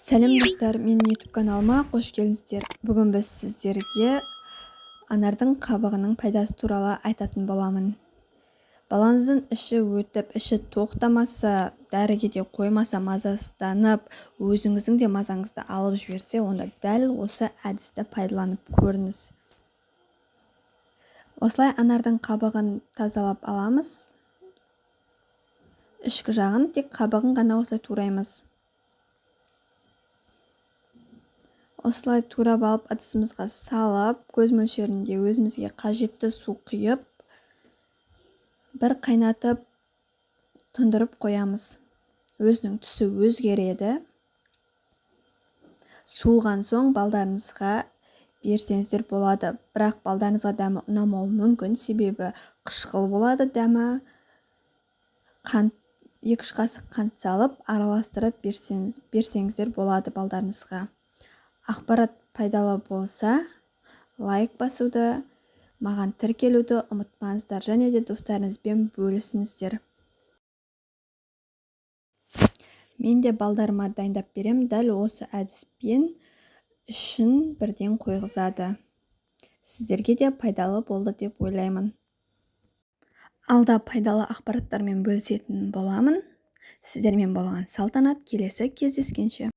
Сәлем, достар! Менің YouTube каналыма қош келдіңіздер! Бүгін біз сіздерге анардың қабығының пайдасы туралы айтатын боламын. Балаңыздың іші өтіп, іші тоқтамаса, дәріге де қоймаса, мазасызданып, өзіңіздің де мазаңызды алып жіберсе, онда дәл осы әдісті пайдаланып көріңіз. Осылай анардың қабығын тазалап аламыз. Ішкі жағын, тек қабығын ғана осылай тураймыз. Осылай турап алып, ыдысымызға салып, көз мөлшерінде өзімізге қажетті су құйып, бір қайнатып, тұндырып қоямыз. Өзінің түсі өзгереді. Суыған соң балдарыңызға берсеңіздер болады. Бірақ балдарыңызға дәмі ұнамауы мүмкін, себебі қышқыл болады дәмі. Қант, 2-3 қасық қант салып, араластырып берсеңіздер болады балдарыңызға. Ақпарат пайдалы болса, лайк басуды, маған тіркелуді ұмытпаңыздар және де достарыңызбен бөлісіңіздер. Мен де балдарыма дайындап берем, дәл осы әдіспен ішін бірден қойғызады. Сіздерге де пайдалы болды деп ойлаймын. Алда пайдалы ақпараттармен бөлісетін боламын. Сіздермен болған Салтанат, келесі кездескенше.